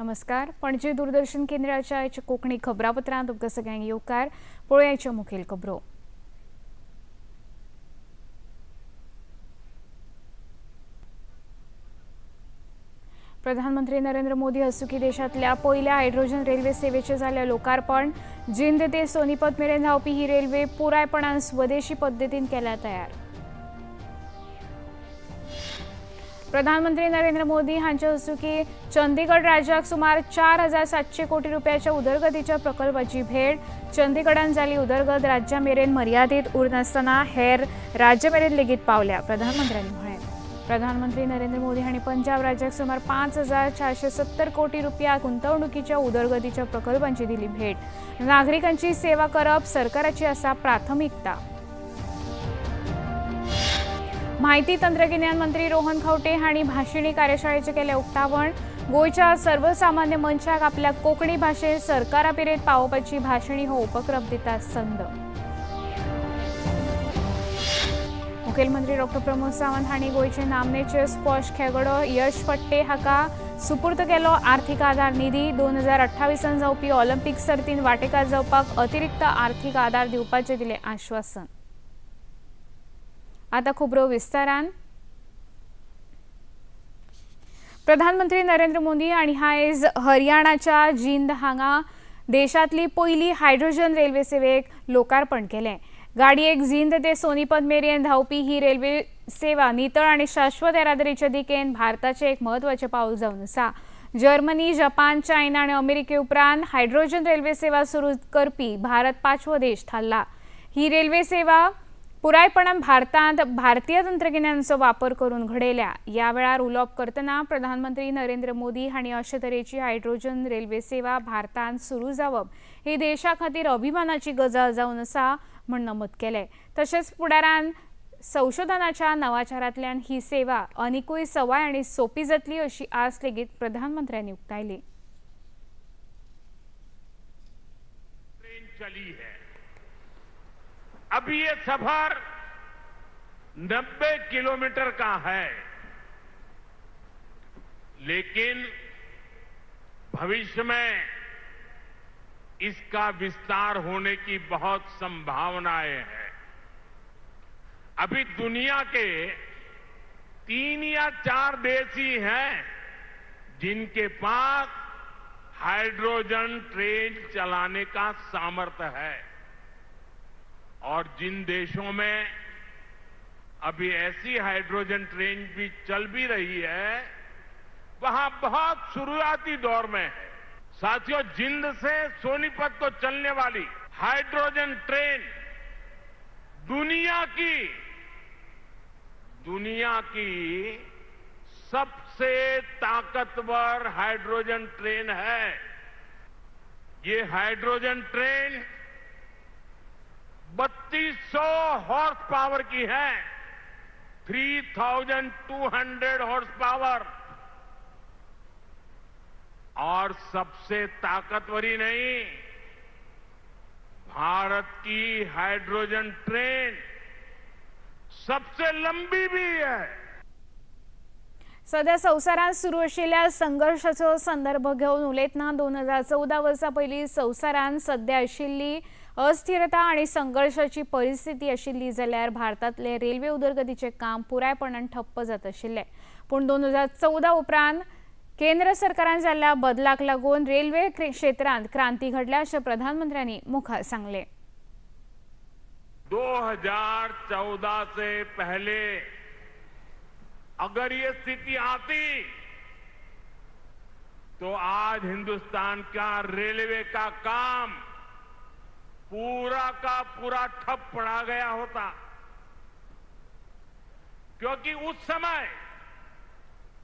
नमस्कार. पणजे दूरदर्शन केंद्राच्या आयच्या कोंकणी खबरापत्रांत तुमकां सगळ्यांक येवकार. पळोवया मुखेल खबरो. प्रधानमंत्री नरेंद्र मोदी हस्तुकी देशातल्या पयल्या हायड्रोजन रेल्वे सेवेचे जाले लोकार्पण. जिंद ते सोनीपत मेरेन धांवपी ही रेल्वे पुरायपणान स्वदेशी पद्दतीन केल्या तयार. प्रधानमंत्री नरेंद्र मोदी हांचे हस्तुकी चंदीगड राज्याक सुमार 4700 कोटी रुपयाच्या उदरगतीच्या प्रकल्पाची भेट. चंदीगडान जाली उदरगत राज्या मेरेन मर्यादीत उरनासतना हेर राज्या मेरेन लेगीत पावल्या, प्रधानमंत्र्यांनी म्हळें. प्रधानमंत्री नरेंद्र मोदी हांणी पंजाब राज्याक सुमार 5470 कोटी रुपया गुंतवणुकीच्या उदरगतीच्या प्रकल्पांची दिली भेट. नागरिकांची सेवा करप सरकाराची आसा प्राथमिकता. माहिती तंत्रगिन्यान मंत्री रोहन खंवटे हांणी भाशिणी कार्यशाळेचें केलें उक्तावण. गोंयच्या सर्वसामान्य मनशाक आपल्या कोंकणी भाशेंत सरकारा पिरेत पावोवपाची भाशिणी हो उपक्रम दिता संद. मुखेलमंत्री डॉक्टर प्रमोद सावंत हांणी गोंयचे नामनेचे स्क्वॉश खेळगडो यश फट्टे हाका सुपूर्द केलो आर्थिक आधार निधी. 2028 जावपी ऑलिम्पिक सर्तीन वांटेकार जावपाक अतिरिक्त आर्थिक आधार दिवपाचें दिलें आश्वासन. आता खबरो विस्तारान. प्रधानमंत्री नरेंद्र मोदी आनी आयज हरियाणाच्या जिंद हांगा देशांतली पयली हायड्रोजन रेल्वे सेवेक लोकार्पण केलें. गाडयेक जिंद ते सोनीपत मेरेन धांवपी ही रेल्वे सेवा नितळ आनी शाश्वत येरादारीच्या दिकेन भारताचें एक म्हत्वाचें पावल जावन आसा. जर्मनी, जपान, चायना आनी अमेरिके उपरांत हायड्रोजन रेल्वे सेवा सुरू करपी भारत पांचवो देश थारला. ही रेल्वे सेवा पुरायपणान भारतांत भारतीय तंत्रगिन्यानाचो वापर करून घडयल्या. ह्या वेळार उलोवप करतना प्रधानमंत्री नरेंद्र मोदी हांणी अशे तरेची हायड्रोजन रेल्वे सेवा भारतांत सुरू जावप ही देशा खातीर अभिमानाची गजाल जावन आसा म्हूण नमूद केलें. तशेंच फुडारान संशोधनाच्या नवाचारांतल्यान ही सेवा आनिकूय सवाय आनी सोंपी जातली अशी आस लेगीत प्रधानमंत्र्यांनी उक्तायली. ट्रेन चली है. अभी ये सफर 90 किलोमीटर का है, लेकिन भविष्य में इसका विस्तार होने की बहुत संभावनाएं हैं। अभी दुनिया के 3 या 4 देश ही हैं जिनके पास हाइड्रोजन ट्रेन चलाने का सामर्थ्य है, और जिन देशों में अभी ऐसी हाइड्रोजन ट्रेन भी चल भी रही है वहां बहुत शुरुआती दौर में है। साथियों, जिंद से सोनीपत को चलने वाली हाइड्रोजन ट्रेन दुनिया की सबसे ताकतवर हाइड्रोजन ट्रेन है। ये हाइड्रोजन ट्रेन 3200 हॉर्स पावर की है, 3200 हॉर्स पावर, और सबसे ताकतवरी नहीं, भारत की हाइड्रोजन ट्रेन सबसे लंबी भी है। सध्या संवसारांत सुरू आशिल्ल्या संघर्शाचो संदर्भ घेवन उलयतना 2014 वर्सा पयलीं संवसारांत सध्या आशिल्ली अस्थिरता आनी संघर्शाची परिस्थिती आशिल्ली जाल्यार भारतांतले रेल्वे उदरगतीचें काम पुरायपणान ठप्प जात आशिल्लें. पूण 2014 उपरांत केंद्र सरकारान जाल्ल्या बदलाक लागून रेल्वे क्षेत्रांत क्रांती घडल्या अशें प्रधानमंत्र्यांनी मुखार सांगलें. 2014 से पहले अगर ये स्थिति आती तो आज हिंदुस्तान का रेलवे का काम पूरा का पूरा ठप पड़ा गया होता, क्योंकि उस समय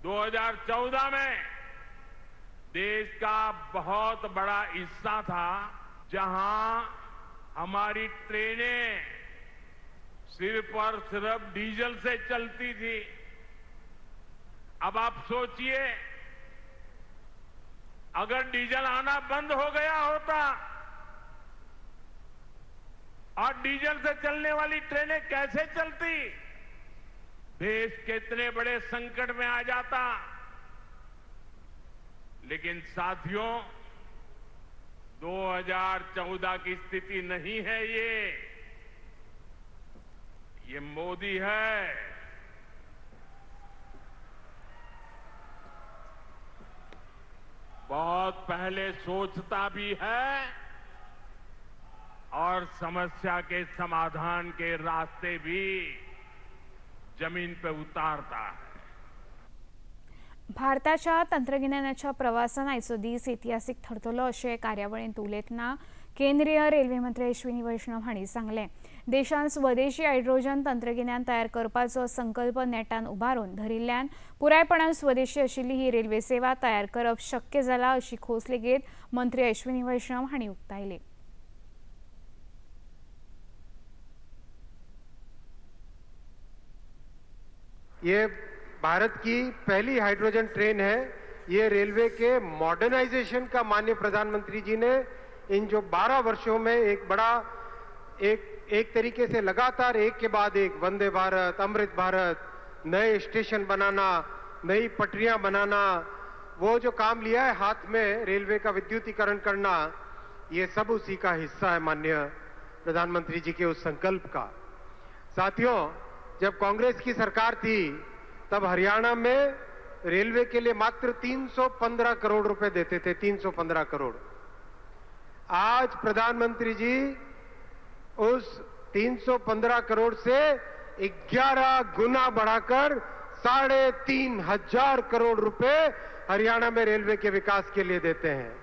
2014 में देश का बहुत बड़ा हिस्सा था जहां हमारी ट्रेनें सिर्फ और सिर्फ डीजल से चलती थी। अब आप सोचिए, अगर डीजल आना बंद हो गया होता और डीजल से चलने वाली ट्रेनें कैसे चलती, देश कितने बड़े संकट में आ जाता। लेकिन साथियों, 2014 की स्थिति नहीं है ये मोदी है। बहुत पहले सोचता भी है और समस्या के समाधान के रास्ते भी जमीन पे उतारता है। भारताच्या तंत्रगिन्यानाच्या प्रवासान आयचो दीस इतिहासीक थरतलो अशें कार्यावळींत उलयतना केंद्रीय रेल्वे मंत्री अश्विनी वैष्णव हांणी सांगलें। देशान स्वदेशी हायड्रोजन तंत्रगिन्यान तयार करपाचो संकल्प नेटान उबारून धरिल्ल्यान पुरायपणान स्वदेशी आशिल्ली ही रेल्वे सेवा तयार करप शक्य जाला अशी खोस लेगीत मंत्री अश्विनी वैष्णव हांणी उक्तायली। ये भारत की पहली हाइड्रोजन ट्रेन है। ये रेलवे के मॉडर्नाइजेशन का माननीय प्रधानमंत्री जी ने इन जो 12 वर्षों में एक बड़ा एक तरीके से लगातार एक के बाद एक वंदे भारत, अमृत भारत, नए स्टेशन बनाना, नई पटरियां बनाना, वो जो काम लिया है हाथ में रेलवे का विद्युतीकरण करना, ये सब उसी का हिस्सा है माननीय प्रधानमंत्री जी के उस संकल्प का। साथियों, जब कांग्रेस की सरकार थी तब हरियाणा में रेलवे के लिए मात्र 315 करोड़ रुपए देते थे, 315 करोड़। आज प्रधानमंत्री जी उस 315 करोड़ से 11 गुना बढ़ाकर 3,500 करोड़ रुपए हरियाणा में रेलवे के विकास के लिए देते हैं।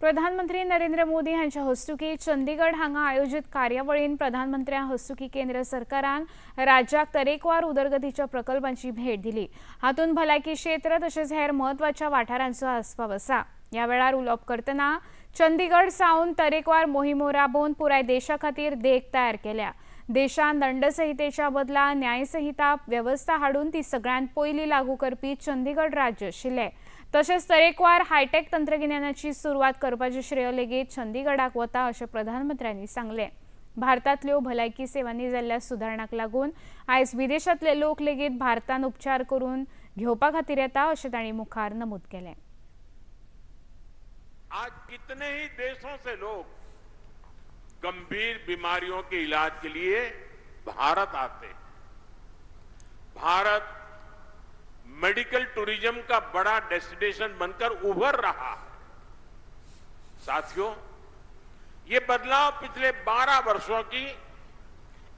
प्रधानमंत्री नरेंद्र मोदी हांच्या हस्तुकी चंदीगड हांगा आयोजित कार्यावळीन प्रधानमंत्र्यां हस्तुकी केंद्र सरकारान राज्याक तरेकवार उदरगतीच्या प्रकल्पांची भेट दिली। हातूंत भलायकी क्षेत्र तशेंच हेर म्हत्वाच्या वाठारांचो आस्पाव आसा। ह्या वेळार उलोवप करतना चंदीगड सावन तरेकवार मोहिमो राबोवन पुराय देशा खातीर देख तयार केल्या। देशान दंडसंहितेच्या बदला न्यायसंहिता वेवस्था हाडून ती सगळ्यांत पयली लागू करपी चंदीगड राज्य आशिल्लें। तशेंच तरेकवार हायटेक तंत्रगिन्यानाची सुरवात करपाचें श्रेय लेगीत चंदीगडाक वता अशें प्रधानमंत्र्यांनी सांगलें। भारतांतल्यो भलायकी सेवांनी जाल्ल्या सुदारणांक लागून आयज विदेशांतले लोक लेगीत भारतांत उपचार करून घेवपा खातीर येता अशें तांणी मुखार नमूद केलें। आज कितने ही देशों से लोग गंभीर बीमारियों के इलाज के लिए भारत आते हैं। भारत मेडिकल टूरिज्म का बड़ा डेस्टिनेशन बनकर उभर रहा है। साथियों, ये बदलाव पिछले 12 वर्षों की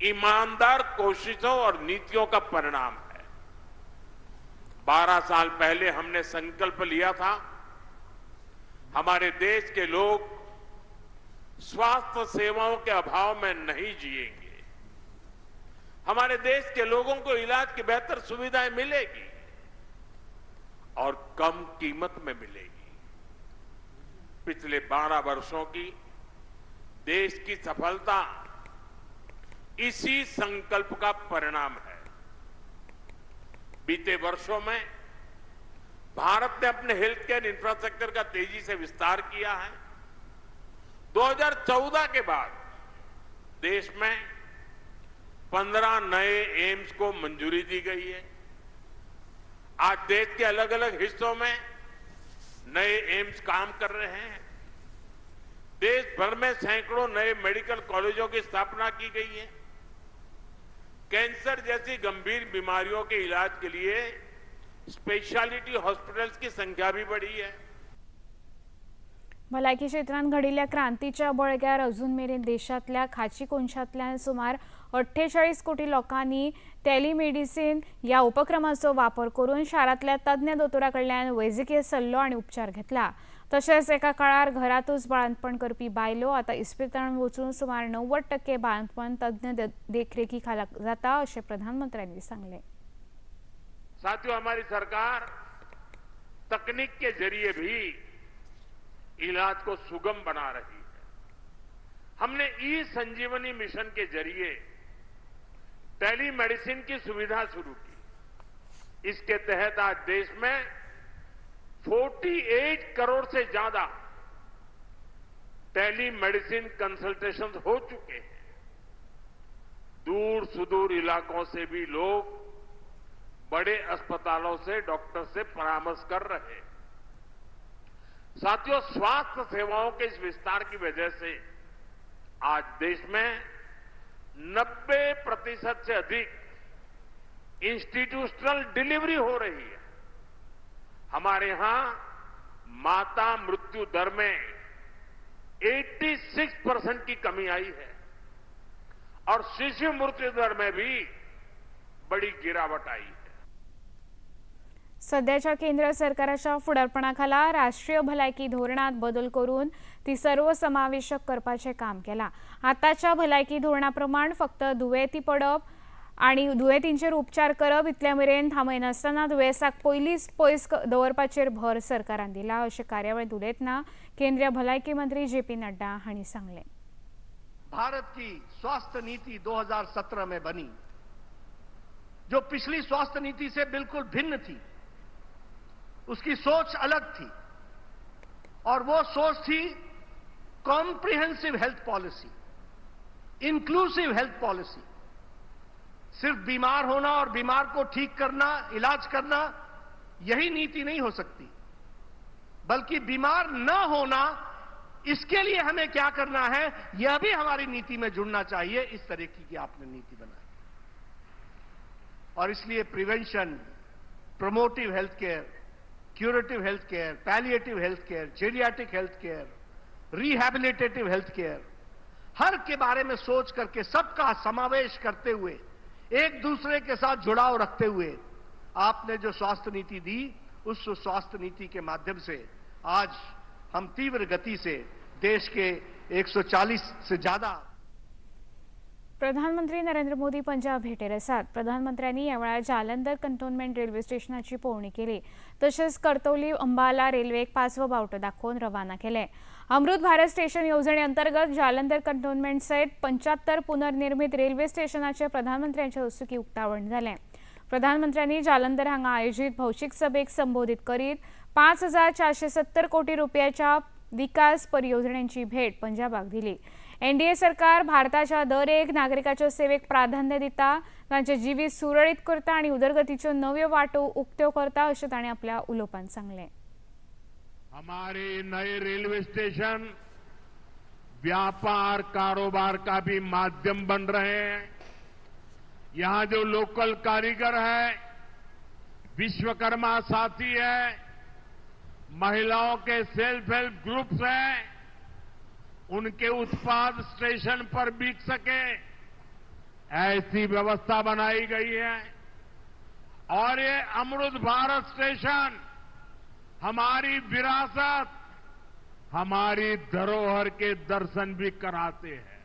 ईमानदार कोशिशों और नीतियों का परिणाम है। 12 साल पहले हमने संकल्प लिया था, हमारे देश के लोग स्वास्थ्य सेवाओं के अभाव में नहीं जिएंगे। हमारे देश के लोगों को इलाज की बेहतर सुविधाएं मिलेगी और कम कीमत में मिलेगी। पिछले 12 वर्षों की देश की सफलता इसी संकल्प का परिणाम है। बीते वर्षों में भारत ने अपने हेल्थ केयर इंफ्रास्ट्रक्चर का तेजी से विस्तार किया है। 2014 के बाद देश में 15 नए एम्स को मंजूरी दी गई है। आज देश के अलग अलग हिस्सों में नए एम्स काम कर रहे हैं। देश भर में सैकड़ों नए मेडिकल कॉलेजों की स्थापना की गई है। कैंसर जैसी गंभीर बीमारियों के इलाज के लिए स्पेशलिटी हॉस्पिटल्स की संख्या भी बढ़ी है। भलायकी क्षेत्रांत घडिल्ल्या क्रांतीच्या बळग्यार अजून मेरेन देशांतल्या खाची कोनशांतल्यान सुमार 48 कोटी लोकांनी टेलिमेडिसिन ह्या उपक्रमाचो वापर करून शारांतल्या तज्ञ दोतोरा कडल्यान वैजकीय सल्लो आनी उपचार घेतला। तशेंच एका काळार घरांतूच बाळंतपण करपी बायलो आतां इस्पितळांत वचून सुमार 90% बाळंतपण तज्ञ देखरेखी खाला जाता अशें प्रधानमंत्र्यांनी सांगलें। साथियों, हमारी सरकार तकनीक के जरिए भी इलाज को सुगम बना रही है। हमने ई संजीवनी मिशन के जरिए टेलीमेडिसिन की सुविधा शुरू की। इसके तहत आज देश में 48 करोड़ से ज्यादा टेलीमेडिसिन कंसल्टेशन हो चुके हैं। दूर सुदूर इलाकों से भी लोग बड़े अस्पतालों से डॉक्टर से परामर्श कर रहे हैं। साथियों, स्वास्थ्य सेवाओं के इस विस्तार की वजह से आज देश में 90% से अधिक इंस्टीट्यूशनल डिलीवरी हो रही है। हमारे यहां माता मृत्यु दर में 86% की कमी आई है और शिशु मृत्यु दर में भी बड़ी गिरावट आई है। सध्याच्या केंद्र सरकाराच्या फुडारपणाखाला राष्ट्रीय भलायकी धोरणात बदल करून ती सर्वसमावेशक करपाचें काम केलां। आतांच्या भलायकी धोरणा प्रमाण फक्त दुयेंती पडप आनी दुयेंतींचेर उपचार करप इतले मेरेन थांबयनासतना दुयेंसाक पयलींच पयस दवरपाचेर भर सरकारान दिला अशें कार्यावळींत उलयतना केंद्रीय भलायकी मंत्री जे पी नड्डा हांणी सांगलें। भारत की स्वास्थ्य नीति 2017 में बनी, जो पिछली स्वास्थ्य नीति से बिल्कुल भिन्न थी। उसकी सोच अलग थी और वो सोच थी comprehensive health policy, inclusive health policy. सिर्फ बीमार होना और बीमार को ठीक करना, इलाज करना, यही नीति नहीं हो सकती, बल्कि बीमार न होना, इसके लिए हमें क्या करना है यह भी हमारी नीति में जुड़ना चाहिए। इस तरीके की आपने नीति बनाई और इसलिए prevention, promotive health care, curative health care, palliative health care, geriatric health care, rehabilitative health care, हर के बारे में सोच करके सबका समावेश करते हुए, एक दूसरे के साथ जुड़ाव रखते हुए आपने जो स्वास्थ्य नीति दी, उस स्वास्थ्य नीति के माध्यम से आज हम तीव्र गति से देश के 140 से ज्यादा। प्रधानमंत्री नरेंद्र मोदी पंजाब भेटेर आसात। प्रधानमंत्र्यांनी ह्या वेळार जालंधर कंटोनमेंट रेल्वे स्टेशनाची पळोवणी केली, तशेंच करतौली अंबाला रेल्वेक पांचवो बावटो दाखोवन रवाना केले। अमृत भारत स्टेशन येवजणे अंतर्गत जालंधर कंटोनमेंट सयत 75 पुनर्निर्मित रेल्वे स्टेशनाचे प्रधानमंत्र्यांच्या हस्तुकीं उक्तावण जालें। प्रधानमंत्र्यांनी जालंधर हांगा आयोजीत भौशीक सभेक संबोधीत करीत 5470 कोटी रुपयाच्या विकास परियोजण्यांची भेट पंजाबाक दिली। एनडीए सरकार भारताच्या दर एक नागरिकाच्या सेवेक प्राधान्य दिता, तांचे जिवीत सुरळीत करता आनी उदरगतीच्यो नव्यो वाटो उक्त्यो करता अशें ताणें आपल्या उलोवपांत सांगलें। हमारे नए रेलवे स्टेशन व्यापार कारोबार का भी माध्यम बन रहे हैं। यहां जो लोकल कारीगर है, विश्वकर्मा साथी है, महिलाओं के सेल्फ हेल्प ग्रुप्स हैं, उनके उत्पाद स्टेशन पर बिक सके ऐसी व्यवस्था बनाई गई है। और ये अमृत भारत स्टेशन हमारी विरासत, हमारी धरोहर के दर्शन भी कराते हैं।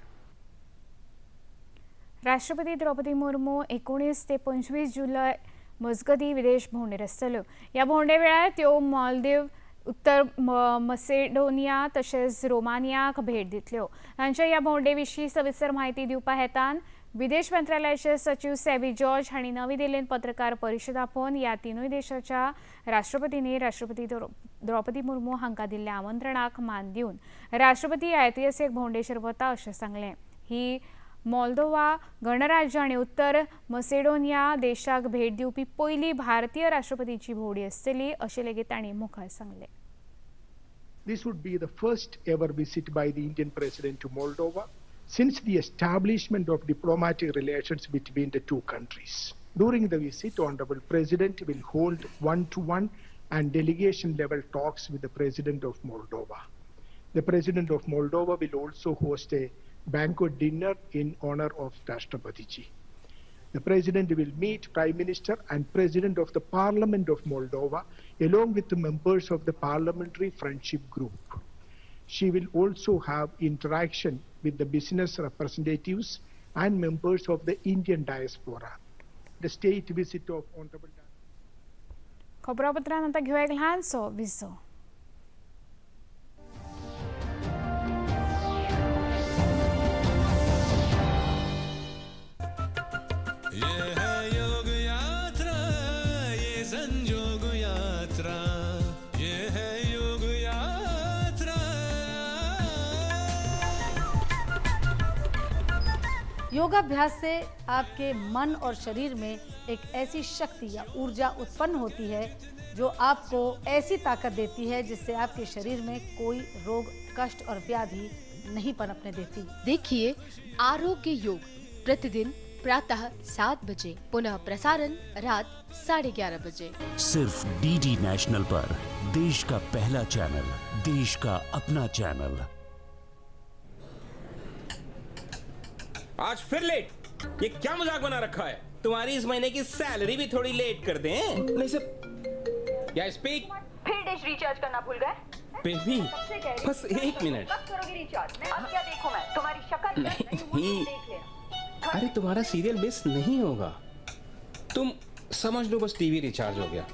राष्ट्रपती द्रौपदी मुर्मू 19 ते 25 जुलय मजगती विदेश भोंवडेर आसतल्यो। ह्या भोंवडे वेळार त्यो मालदीव, उत्तर मसेडोनिया तशेंच रोमानियाक भेट दितल्यो। तांच्या ह्या भोंवडे विशीं सविस्तर म्हायती दिवपा हेतान विदेश मंत्रालयाचे सचीव सॅबी जॉर्ज हांणी नवी दिल्लींत पत्रकार परिशद आपोवन ह्या तिनूय देशाच्या राष्ट्रपतींनी राष्ट्रपती द्रौपदी मुर्मू हांकां दिल्ल्या आमंत्रणाक मान दिवन राष्ट्रपती ऐतिहासीक भोंवडेचेर वता अशें सांगलें। ही मोल्दोवा गणराज्य आनी उत्तर मसेडोनिया देशाक भेट दिवपी पयली भारतीय राष्ट्रपतीची भोंवडी आसतली अशें लेगीत तांणी मुखार सांगलें। This would be the first ever visit by the Indian president to Moldova since the establishment of diplomatic relations between the two countries. During the visit, Honorable President will hold one-to-one and delegation level talks with the President of Moldova. The President of Moldova will also host a banquet dinner in honor of Rashtrapati Ji. The President will meet Prime Minister and President of the Parliament of Moldova along with the members of the Parliamentary Friendship Group. She will also have interaction with the business representatives and members of the Indian diaspora. The state visit of Honorable खबरापत्रांत आतां घेवया एक ल्हानसो Wiseau. ये है योग यात्रा, ये संजोग यात्रा, ये है योग यात्रा। योगाभ्यास से आपके मन और शरीर में एक ऐसी शक्ति या ऊर्जा उत्पन्न होती है जो आपको ऐसी ताकत देती है जिससे आपके शरीर में कोई रोग, कष्ट और व्याधि नहीं पनपने देती। देखिए आरोग्य योग प्रतिदिन प्रातः 7 बजे, पुनः प्रसारण रात 11:30 बजे। सिर्फ डीडी नेशनल पर देश का पहला चैनल, देश का अपना चैनल। आज फिर लेट, ये क्या मजाक बना रखा है? तुम्हारी इस महीने की सैलरी भी थोड़ी लेट कर दें। नहीं सर, या स्पीक। फिर डिश रिचार्ज करना भूल गए? बेबी, बस एक मिनट। कब करोगी रिचार्ज? अब क्या देखूं मैं तुम्हारी शक्ल? नहीं, अरे तुम्हारा सीरियल मिस नहीं होगा, तुम समझ लो बस टीवी रिचार्ज हो गया।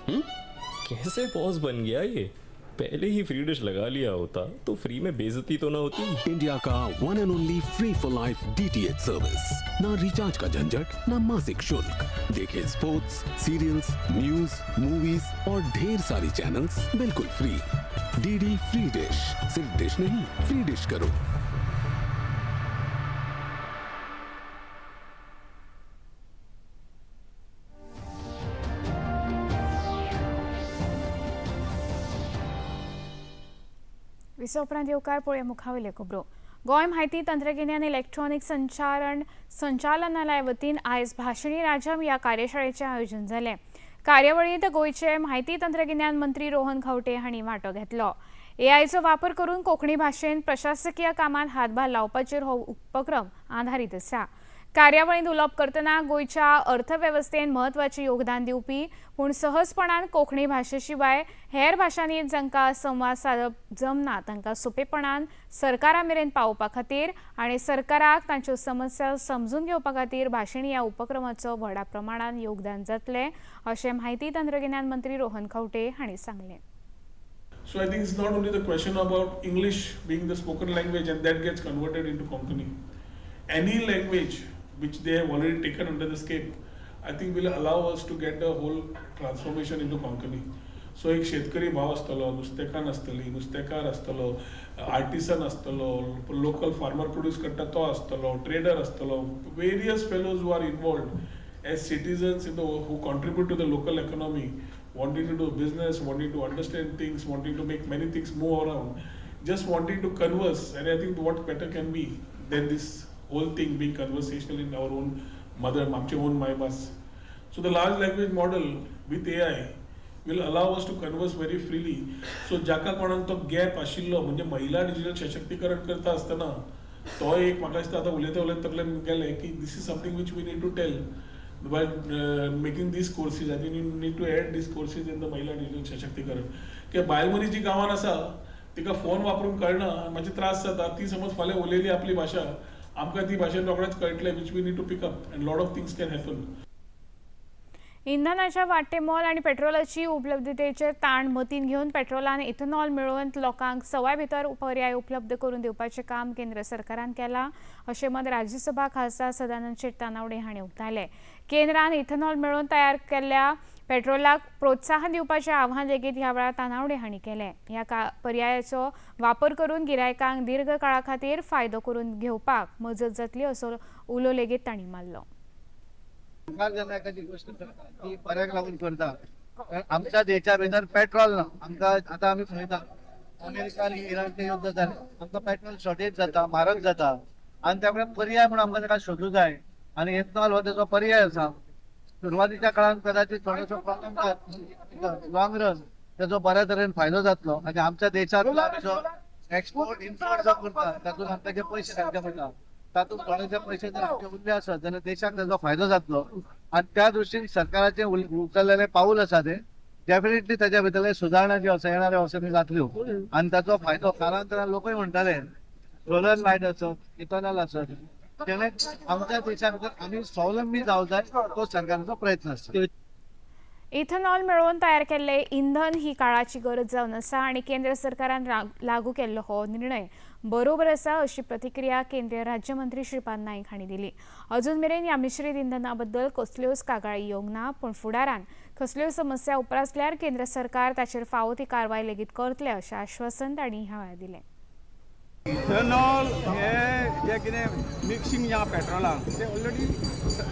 कैसे बॉस बन गया ये? पहले ही फ्री डिश लगा लिया होता तो फ्री में बेइज्जती तो ना होती। इंडिया का one and only free for life DTH service. ना रिचार्ज का झंझट, ना मासिक शुल्क। देखे स्पोर्ट्स, सीरियल्स, न्यूज, मूवीज और ढेर सारी चैनल्स बिल्कुल फ्री। डीडी फ्री डिश, सिर्फ डिश नहीं, फ्री डिश करो। विसव उपरांत येवकार. पळोवया मुखावयल्यो खबरो. गोंय म्हायती तंत्रगिन्यान इलेक्ट्रॉनिक संचारण संचालनालया वतीन आयज भाशणी राजम ह्या कार्यशाळेचें आयोजन जालें. कार्यावळींत गोंयचे म्हायती तंत्रगिन्यान मंत्री रोहन खंवटे हांणी वांटो घेतलो. एआयचो वापर करून कोंकणी भाशेन प्रशासकीय कामांत हातभार लावपाचेर हो उपक्रम आधारीत आसा. कार्यावळींत उलोवप करतना गोंयच्या अर्थवेवस्थेन म्हत्वाचें योगदान दिवपी पूण सहजपणान कोंकणी भाशे शिवाय हेर भाशांनी जांकां संवाद सादप जमना तांकां सोंपेपणान सरकारा मेरेन पावोवपा खातीर आनी सरकाराक तांच्यो समस्या समजून घेवपा खातीर भाशणी ह्या उपक्रमाचो व्हडा प्रमाणान योगदान जातलें अशें म्हायती तंत्रगिन्यान मंत्री रोहन खंवटे हांणी सांगलें. So I think it's not only the question about English being the spoken language and that gets converted into Konkani. Any language which they have already taken under the scape, I think will allow us to get the whole transformation into Konkani. So एक शेतकरी भाव आसतलो, नुस्तेकान्न आसतली, नुस्तेकार आसतलो, artisan आसतलो, local farmer produce करता तो आसतलो, ट्रेडर आसतलो, various fellows who are involved as citizens in the who contribute to the local economy, wanting to do business, wanting to understand things, wanting to make many things move around, just wanting to converse. And I think what better can be than this whole thing being conversational in our own mother, आमचे own मायभास. So the large language model with AI will allow us to converse very freely. So जाका कोणाक तो gap आशिल्लो, म्हणजे महिला digital सशक्तीकरण करता आसतना तो एक म्हाका दिसता आतां उलयता उलयता तकलेन गेलें की this is something which we need to tell by making these courses. I think you need to add these courses in the महिला डिजिटल सशक्तीकरण, की बायल मनीस जी गांवान आसा तिका फोन वापरूंक कळना, मातशे त्रास जाता, ती समज फाल्यां उलयली आपली भाशा, आमकां ती भाशेन रोखडेंच कळटलें, which we need to pick up and lot of things can happen. इंधनाच्या वाडटे मोल आनी पेट्रोलाची उपलब्धतेचेर ताण मतीन घेवन पेट्रोलान इथेनॉल मेळोवन लोकांक सवाय भितर पर्याय उपलब्ध करून दिवपाचें काम केंद्र सरकारान केलां अशें मत राज्यसभा खासदार सदानंद शेट तानावडे हांणी उक्तायलें. केंद्रान इथेनॉल मेळोवन तयार केल्ल्या पेट्रोलाक प्रोत्साहन दिवपाचें आव्हान लेगीत ह्या वेळार तानावडे हांणी केलें. ह्या पर्यायाचो वापर करून गिरायकांक दीर्घ काळा खातीर फायदो करून घेवपाक मजत जातली असो उलो लेगीत तांणी मारलो. सरकार जेन्ना एखादी गोष्ट करता ती बऱ्याक लागून करता. आमच्या देशा भितर पेट्रोल ना. आमकां आतां आमी पळयता, अमेरिका आनी इराणचें युद्ध जालें, आमकां पेट्रोल शॉर्टेज जाता, म्हारग जाता आनी त्यामुळे पर्याय म्हणून आमकां ताका शोदूं जाय आनी इथेनॉल हो तेजो पर्याय आसा. सुरवातीच्या काळान कदाचित थोडोसो प्रॉब्लेम जाता, लॉंग रन तेजो बऱ्या तरेन फायदो जातलो आनी आमच्या देशांत जो एक्सपोर्ट इम्पोर्ट जो करता तातूंत आमकां जे पयशे घालचे पडटा तातूंत थोडेशे पयशे जर आमचे उरले आसत जाल्यार देशाक ताजो फायदो जातलो आनी त्या दृश्टीन सरकाराचें उचललेलें पावूल आसा तें डेफिनेटली ताच्या भितरले सुदारणा ज्यो आसा येणाऱ्या वर्सांनी जातल्यो आनी ताचो फायदो कालांतरान लोकूय म्हणटाले सोलर लायट आसत, इथेनॉल आसत, तेणे आमच्या देशा भितर आमी स्वावलंबी जावं जाय तो सरकाराचो प्रयत्न आसा. इथेनॉल मेळोवन तयार केल्ले इंधन ही काळाची गरज जावन आसा आनी केंद्र सरकारान लागू केल्लो हो निर्णय बरोबर आसा अशी प्रतिक्रिया केंद्रीय राज्यमंत्री श्रीपाद नाईक हांणी दिली. अजून मेरेन ह्या मिश्रीत इंधना बद्दल कसल्योच कागाळी येवंक ना, पूण फुडारान कसल्योय समस्या उप्रासल्यार केंद्र सरकार ताचेर फावो ती कारवाय लेगीत करतले अशें आश्वासन तांणी ह्या वेळार दिलें. इथेनॉल हे जे कितें मिक्सिंग जे आहा पेट्रोलाक ते ऑलरेडी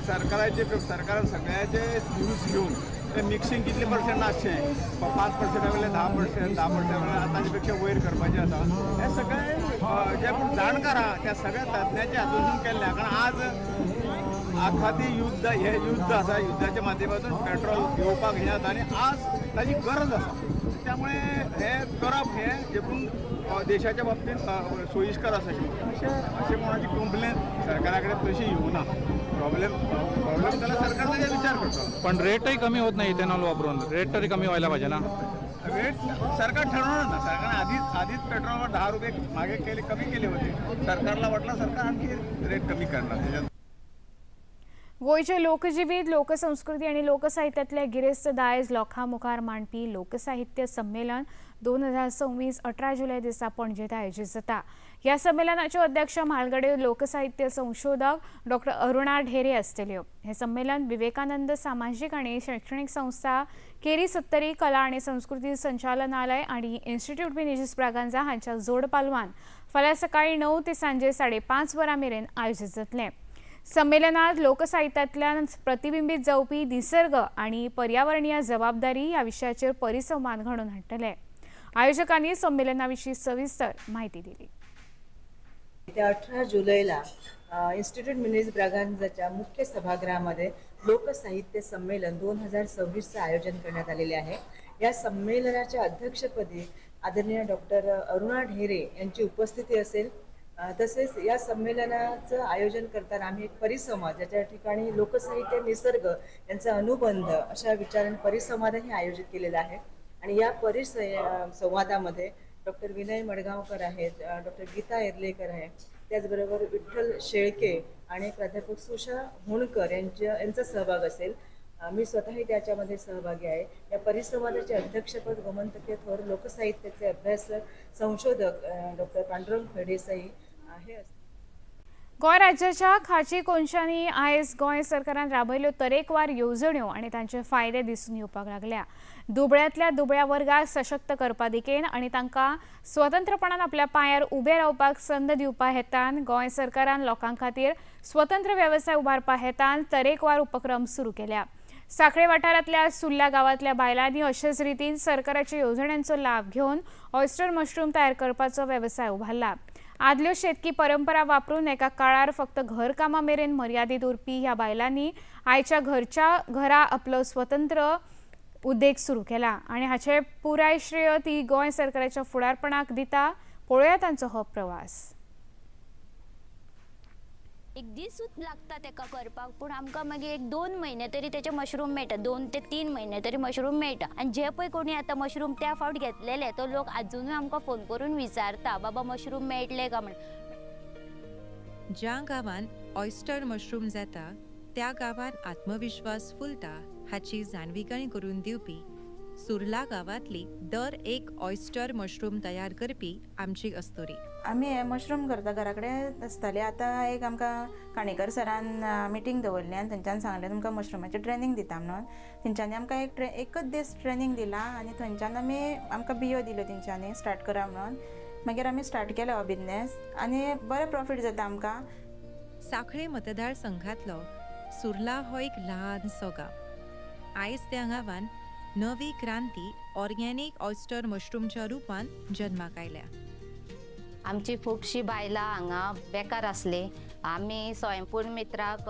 सरकाराचे सरकारान सगळ्याचे व्यूज घेवन ते मिक्सिंग कितले पर्संट आसचें, 5% वयले 10%, 10% वयले ताजे पेक्षा वयर करपाचें आसा. हे सगळे जे कोण जाणकार आहा त्या सगळ्या तज्ञाच्या हातूंतल्यान केल्लें. कारण आज आखाती युद्ध हे युद्ध आसा, युद्धाच्या माध्यमातून पेट्रोल घेवपाक हें जाता आनी आज ताजी गरज आसा. त्यामुळे हे करप हे देखून देशाच्या बाबतीत सोयीस्कर आसा. अशें अशें कोणाची कंप्लेन सरकारा कडेन तशी येवना. प्रॉब्लेम जाल्यार सरकार ताजेर विचार करतलो. पण रेटही कमी होत नाही इथेनॉल वापरून, रेट तरी कमी व्हायला पाहिजे ना. रेट सरकार ठरवणार ना. सरकारने आधीच पेट्रोलवर 10 रुपये मागे केले, कमी केले होते. सरकारला वाटलं सरकार आणखी रेट कमी करणार त्याच्यात. गोंयचे लोकजिवीत, लोकसंस्कृती आनी लोकसाहित्यांतले गिरेस्त दायज लोकां मुखार मांडपी लोकसाहित्य संमेलन 2026 18 जुलय दिसा पणजेंत आयोजीत जाता. ह्या संमेलनाच्यो अध्यक्ष म्हालगडे लोकसाहित्य संशोधक डॉक्टर अरुणा ढेरे आसतल्यो. हें संमेलन विवेकानंद सामाजीक आनी शैक्षणीक संस्था, केरी सत्तरी कला आनी संस्कृती संचालनालय आनी इन्स्टिट्यूट मिनेझीस ब्रागांझा हांच्या जोड पालवान फाल्यां सकाळीं 9 ते सांजे 5:30 वरां मेरेन आयोजीत जातलें. संमेलनात लोकसाहित्यांतल्यान प्रतिबिंबीत जावपी निसर्ग आनी पर्यावरणीय जबाबदारी ह्या विशयाचेर परिसंवाद घडोवन हाडटले. आयोजकांनी संमेलना विशीं सविस्तर म्हायती दिली. येत्या 18 जुलैला इन्स्टिट्यूट मिनेझीस ब्रागांझाच्या मुख्य सभागृहामध्ये लोकसाहित्य संमेलन 2026चं आयोजन करण्यात आलेले आहे. या संमेलनाच्या अध्यक्षपदी आदरणीय डॉक्टर अरुणा ढेरे यांची उपस्थिती असेल. तसेच या संमेलनाचं आयोजन करताना आम्ही एक परिसंवाद, ज्याच्या ठिकाणी लोकसाहित्य निसर्ग यांचा अनुबंध अशा विचारांनी परिसंवादही आयोजित केलेला आहे. आणि या परिसंवादामध्ये डॉक्टर विनय मडगावकर आहेत, डॉक्टर गीता एर्लेकर आहे, त्याचबरोबर विठ्ठल शेळके आणि प्राध्यापक सुषा होणकर यांचा सहभाग असेल. मी स्वतःही त्याच्यामध्ये सहभागी आहे. या परिसंवादाचे अध्यक्षपद गोमंतकीय थोर लोकसाहित्याचे अभ्यासक संशोधक डॉक्टर पांडुरंग फळदेसाई हे असतील. गोंय राज्याच्या खाची कोनशांनी आयज गोंय सरकारान राबयल्यो तरेकवार येवजण्यो आनी तांचे फायदे दिसून येवपाक लागल्या. दुबळ्यांतल्या दुबळ्या वर्गाक सशक्त करपा दिकेन आनी तांकां स्वतंत्रपणान आपल्या पांयार उबे रावपाक संद दिवपा हेतान गोंय सरकारान लोकां खातीर स्वतंत्र वेवसाय उबारपा हेतान तरेकवार उपक्रम सुरू केल्या. साखळे वाठारांतल्या सुर्ला गांवांतल्या बायलांनी अशेच रितीन सरकाराच्या येवजण्यांचो लाभ घेवन ऑयस्टर मशरूम तयार करपाचो वेवसाय उबारला. आदल्यो शेतकी परंपरा वापरून एका काळार फक्त घरकामा मेरेन मर्यादीत उरपी ह्या बायलांनी आयच्या घरच्या घरा आपलो स्वतंत्र उद्देग सुरू केला आनी हाचें पुराय श्रेय ती गोंय सरकाराच्या फुडारपणाक दिता. पळोवया तांचो हो प्रवास. एक दिसूच लागता तेका करपाक, पूण आमकां मागीर एक 2 म्हयने तरी तेचे मशरूम मेळटा, 2 ते 3 म्हयने तरी मशरूम मेळटा. आनी जे पळय कोणी आतां मशरूम त्या फावट घेतलेले तो लोक आजुनूय आमकां फोन करून विचारता, बाबा मशरूम मेळटले काय म्हण. ज्या गांवान ऑयस्टर मशरूम जाता त्या गांवान आत्मविश्वास फुलता हाची जाणविकाय करून दिवपी सुर्ला गांवांतली दर एक ऑयस्टर मशरूम तयार करपी आमची अस्तुरी. आमी हे मशरूम करता, घरा कडेन आसताले. आतां एक आमकां काणेकर सरान मिटींग दवरली आनी थंयच्यान सांगलें तुमकां मशरुमाचें ट्रेनींग दिता म्हणून. तेंच्यांनी आमकां एकच दीस ट्रेनींग दिला आनी थंयच्यान आमी आमकां बियो दिल्यो तेंच्यांनी स्टार्ट करा म्हणून. मागीर आमी स्टार्ट केलो हो बिजनेस आनी बरें प्रॉफीट जाता आमकां. साखळे मतदारसंघातलो सुर्ला हो एक ल्हानसो गांव. आयज त्या गांवान नवी क्रांती ऑर्गेनिक ऑयस्टर मशरूमच्या रुपान जन्माक आयल्या. आमची खुबशीं बायलां हांगा बेकार आसली. आमी स्वयंपूर्ण मित्राक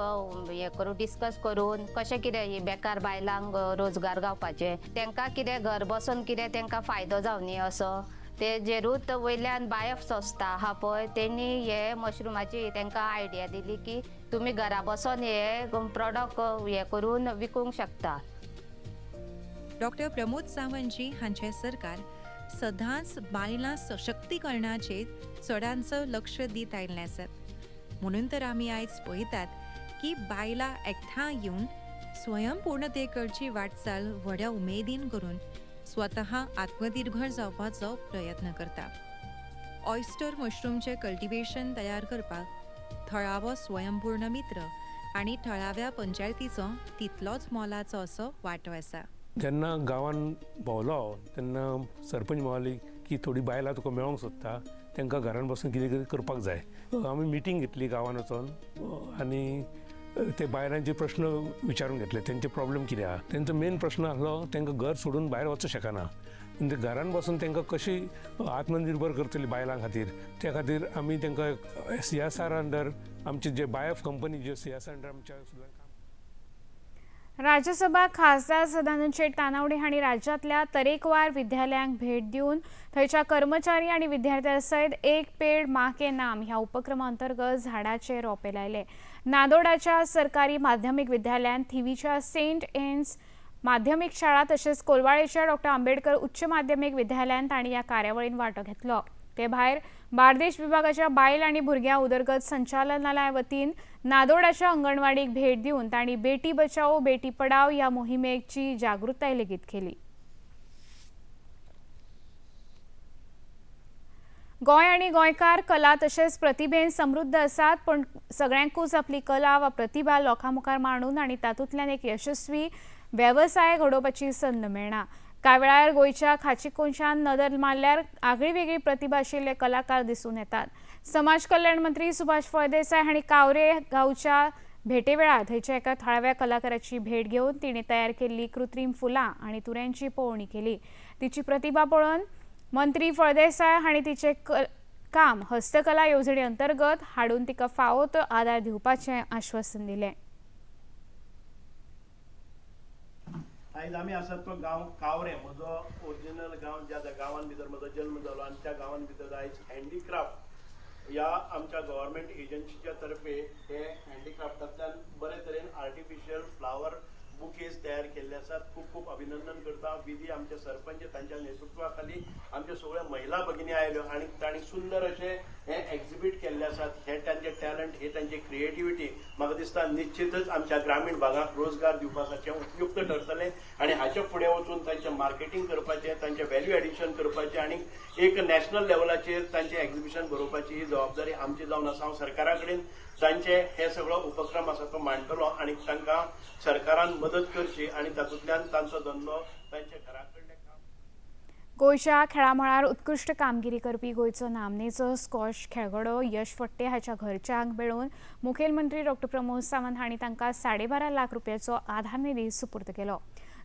हें करून डिस्कस करून कशें कितें ही बेकार बायलांक रोजगार गावपाचें, तांकां कितें घर बसून कितें तांकां फायदो जावनी असो तेजेरूच वयल्यान बायफ संस्था आहा पळय तेणी हे मशरुमाची तांकां आयडिया दिली की तुमी घरा बसून हे प्रोडक्ट हे करून विकूंक शकता. डॉक्टर प्रमोद सावंतजी हांचे सरकार सदांच बायलां सशक्तीकरणाचेर चडांत चड लक्ष दीत आयिल्लें आसत. म्हणून तर आमी आयज पळयतात की बायलां एकठांय येवन स्वयंपूर्णतेकडची वाटचाल व्हड्या उमेदीन करून स्वतः आत्मनिर्भर जावपाचो प्रयत्न करता. ऑयस्टर मशरूमचें कल्टिवेशन तयार करपाक थळावो स्वयंपूर्ण मित्र आनी थळाव्या पंचायतीचो तितलोच मोलाचो असो वांटो आसा. जेन्ना गांवान भोंवलो तेन्ना सरपंच म्हणाली की थोडी बायलां तुका मेळोंक सोदता, तांकां घरान बसून कितें कितें करपाक जाय. आमी मिटींग घेतली गांवांत वचोन आनी ते बायलांचे प्रश्न विचारून घेतले, तेंचे प्रॉब्लेम कितें आहा. तेंचो मेन प्रश्न आसलो तांकां घर सोडून भायर वचूंक शकना, घरान बसून तांकां कशी आत्मनिर्भर करतली बायलां खातीर. त्या खातीर आमी तांकां CSR under आमचे जे बायफ कंपनी जे CSR under आमच्या सुद्दां. राज्यसभा खासदार सदानंद शेट तानावडे हांणी राज्यांतल्या तरेकवार विद्यालयांक भेट दिवन थंयच्या कर्मचारी आनी विद्यार्थ्यां सयत एक पेड माँ के नाम ह्या उपक्रमा अंतर्गत झाडाचे रोपे लायले. नादोडाच्या सरकारी माध्यमीक विद्यालयांत, थिवीच्या सेंट एन्स माध्यमीक शाळा तशेंच कोलवाळेच्या डॉ आंबेडकर उच्च माध्यमीक विद्यालयांत तांणी ह्या कार्यावळीन वांटो घेतलो. ते भायर बार्देश विभागाच्या बायल आनी भुरग्यां उदरगत संचालनालया वतीन नादोडाच्या अंगणवाडीक भेट दिवन तांणी बेटी बचाओ बेटी पढाओ ह्या मोहिमेची जागृताय लेगीत केली. गोंय आनी गोंयकार कला तशेंच प्रतिभेन समृद्ध आसात, पूण सगळ्यांकूच आपली कला वा प्रतिभा लोकां मुखार मांडून आनी तातूंतल्यान एक यशस्वी वेवसाय घडोवपाची संद मेळना. कांय वेळार गोंयच्या खाची कोनशान नदर मारल्यार आगळी वेगळी प्रतिभा आशिल्ले कलाकार दिसून येतात. समाज कल्याण मंत्री सुभाष फळदेसाय हांणी कावरे गांवच्या भेटे वेळार थंयच्या एका थळाव्या कलाकाराची भेट घेवन तिणें तयार केल्ली कृत्रीम फुलां आनी तुऱ्यांची पळोवणी केली. तिची प्रतिभा पळोवन मंत्री फळदेसाय हांणी तिचें काम हस्तकला येवजणे अंतर्गत हाडून तिका फावो तो आदार दिवपाचें आश्वासन दिलें. आयज आमी आसात तो गांव कावरे, म्हजो ओरिजिनल गांव, ज्या गांवान भितर म्हजो जल्म जालो आनी त्या गांवान भितर आयज हँडीक्राफ्ट ह्या आमच्या गव्हर्मेंट एजन्सीच्या तर्फे हे हँडीक्राफ्टांतल्यान बरे तरेन आर्टिफिशियल फ्लावर बुकेज तयार केल्ले आसात. खूब खूब अभिनंदन करता. विधी आमचे सरपंच तांच्या नेतृत्वा खाली आमच्यो सगळ्यो महिला भगिनी आयल्यो आनी तांणी सुंदर अशें हें एक्झिबीट केल्लें आसात. हें तांचें टॅलंट, हे तांची क्रिएटिविटी म्हाका दिसता निश्चितच आमच्या ग्रामीण भागाक रोजगार दिवपाचें उपयुक्त ठरतलें आनी हाचे फुडें वचून तांचें मार्केटींग करपाचें, तांचें व्हॅल्यू एडिशन करपाचें आनी एक नॅशनल लेवलाचेर तांचें एक्झिबिशन बरोवपाची ही जबाबदारी आमची जावन आसा. हांव सरकारा कडेन तांचे हे सगळो उपक्रम आसा तो मांडटलो आनी तांकां सरकारान मदत करची आनी तातूंतल्यान तांचो धंदो तांच्या घरा कडले काम. गोंयच्या खेळा मळार उत्कृश्ट कामगिरी करपी गोंयचो नामनेचो स्कॉश खेळगडो यश फट्टे हाच्या घरच्यांक मेळून मुखेलमंत्री डॉ प्रमोद सावंत हांणी तांकां 12.5 लाख रुपयाचो आधार निधी सुपूर्द केलो.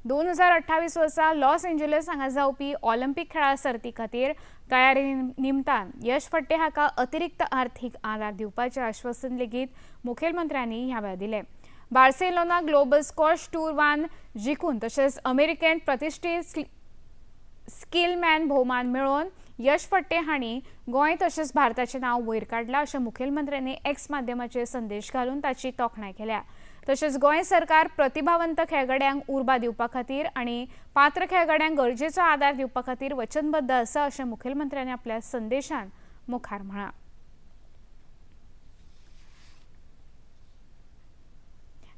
2028 वर्सा लॉस एंजलिस हांगा जावपी ऑलिम्पीक खेळां सर्ती खातीर तयारी निमतान यश फट्टे हाका अतिरिक्त आर्थीक आदार दिवपाचें आश्वासन लेगीत मुखेलमंत्र्यांनी ह्या वेळार दिलें. बार्सेलोना ग्लोबल स्कॉश टूर 1 जिखून तशेंच अमेरिकेंत प्रतिश्ठीत स्किलमॅन भोवमान मेळोवन यश फट्टे हांणी गोंय तशेंच भारताचें नांव वयर काडलां अशें मुखेलमंत्र्यांनी एक्स माध्यमाचेर संदेश घालून ताची तोखणाय केल्या. तशेंच गोंय सरकार प्रतिभावंत खेळगड्यांक उर्बा दिवपा खातीर आनी पात्र खेळगड्यांक गरजेचो आदार दिवपा खातीर वचनबद्ध आसा अशें मुखेलमंत्र्यांनी आपल्या संदेशान मुखार म्हळां.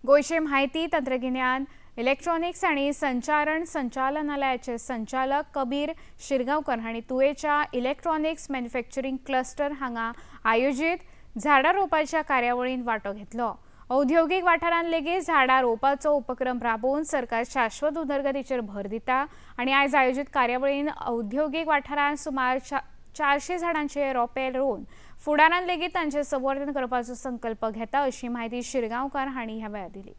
गोंयचे म्हायती तंत्रगिन्यान, इलेक्ट्रॉनिक्स आनी संचारण संचालनालयाचे संचालक कबीर शिरगांवकर हांणी तुयेच्या इलेक्ट्रॉनिक्स मॅन्युफॅक्चरींग क्लस्टर हांगा आयोजीत झाडां रोवपाच्या कार्यावळींत वांटो घेतलो. औद्योगिक वाठारांत लेगीत झाडां रोवपाचो उपक्रम राबोवन सरकार शाश्वत उदरगतीचेर भर दिता आनी आयज आयोजीत कार्यावळीन औद्योगिक वाठारांत सुमार 400 झाडांचे रोपे रोवन फुडारांत लेगीत तांचें संवर्धन करपाचो संकल्प घेता अशी म्हायती शिरगांवकर हांणी ह्या वेळार दिली.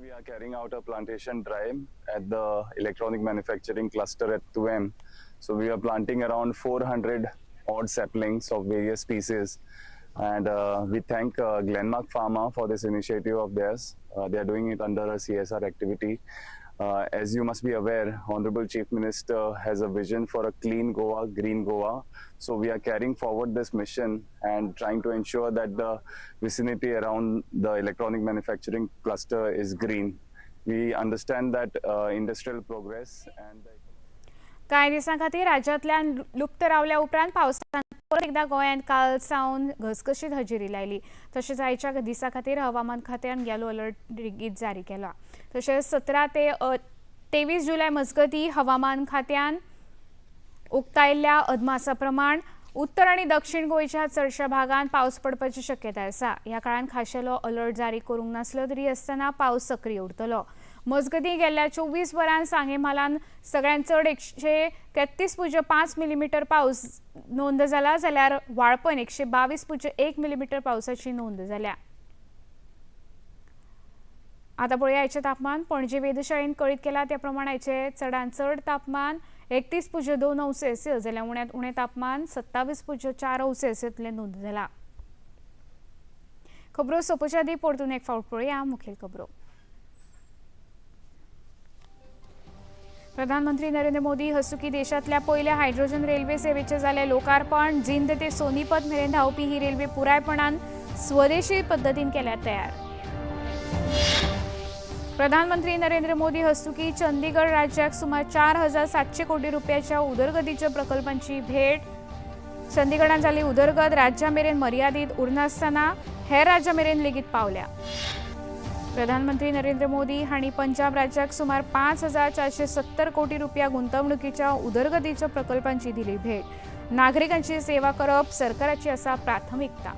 We are carrying out a plantation drive at the electronic manufacturing cluster at Tuem. So we are planting around 400 odd saplings of various species. And we thank Glenmark Pharma for this initiative of theirs. They are doing it under a CSR activity. As you must be aware, Honorable Chief Minister has a vision for a clean Goa, green Goa. So we are carrying forward this mission and trying to ensure that the vicinity around the electronic manufacturing cluster is green. We understand that industrial progress and the कांय दिसां खातीर राज्यांतल्यान लुप्त रावल्या उपरांत पावसान परत एकदा गोंयांत काल सावन घसघशीत हजेरी लायली. तशेंच आयच्या दिसा खातीर हवामान खात्यान येलो अलर्ट लेगीत जारी केला. तशेंच 17 ते 23 जुलय मजगतीं हवामान खात्यान उक्तायल्ल्या अदमासा प्रमाण उत्तर आनी दक्षिण गोंयच्या चडशा भागांत पावस पडपाची शक्यताय आसा. ह्या काळांत खाशेलो अलर्ट जारी करूंक नासलो तरी आसतना पावस सक्रीय उरतलो. मजगतीं गेल्ल्या 24 वरांत सांगें म्हालांत सगळ्यांत चड 133.5 मिलीमीटर पावस नोंद जाला, जाल्यार वाळपयन 122.1 मिलीमीटर पावसाची नोंद जाल्या. आतां पळोवया आयचें तापमान. पणजे वेधशाळेन कळीत केला त्या प्रमाण आयचें चडांत चड तापमान 31.2 अंश सेल्सियस जाल्यार उण्यांत उणें तापमान 27.4 अंश सेल्सियस नोंद जाला. खबरो सोंपोवच्या आदीं परतून एक फावट पळोवया मुखेल खबरो. प्रधानमंत्री नरेंद्र मोदी हस्तुकी देशांतल्या पयल्या हायड्रोजन रेल्वे सेवेचें जालें लोकार्पण. जिंद ते सोनीपत मेरेन धांवपी ही रेल्वे पुरायपणान स्वदेशी पद्दतीन केल्या तयार. प्रधानमंत्री नरेंद्र मोदी हस्तुकी चंदीगड राज्याक सुमार 4700 कोटी रुपयाच्या उदरगतीच्या प्रकल्पांची भेट. चंदीगडान जाल्ली उदरगत राज्या मेरेन मर्यादीत उरनासतना हेर राज्या मेरेन लेगीत पावल्या. प्रधानमंत्री नरेंद्र मोदी हांणी पंजाब राज्याक सुमार 5470 कोटी रुपया गुंतवणुकीच्या उदरगतीच्या प्रकल्पांची दिली भेट. नागरिकांची सेवा करप सरकाराची आसा प्राथमिकता.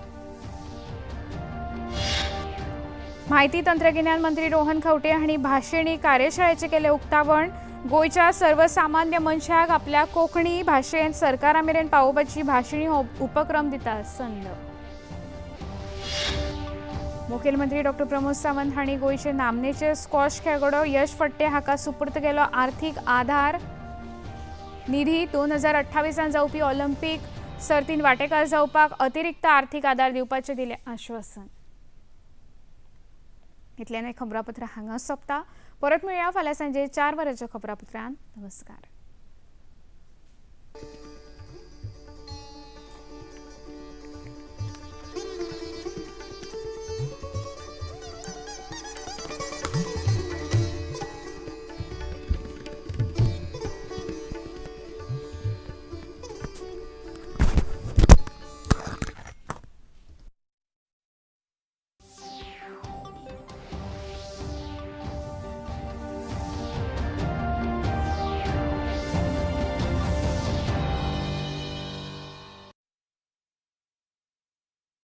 माहिती तंत्रगिन्यान मंत्री रोहन खंवटे हांणी भाशेणी कार्यशाळेचें केलें उक्तावण. गोंयच्या सर्वसामान्य मनशाक आपल्या कोंकणी भाशेंत सरकारा मेरेन पावोवपाची भाशेणी हो उपक्रम दिता संद. मुखेलमंत्री डॉक्टर प्रमोद सावंत हांणी गोंयचे नामनेचे स्क्वॉश खेळगडो यश फट्टे हाका सुपूर्द केलो आर्थीक आधार निधी. 2028 जावपी ऑलिम्पीक सर्तींत वांटेकार जावपाक अतिरिक्त आर्थीक आधार दिवपाचें दिलें आश्वासन. इतल्यान खबरापत्र हांगा सोंपता. परत मेळया फाल्यां सांजे 4 वरांच्या खबरापत्रांत. नमस्कार.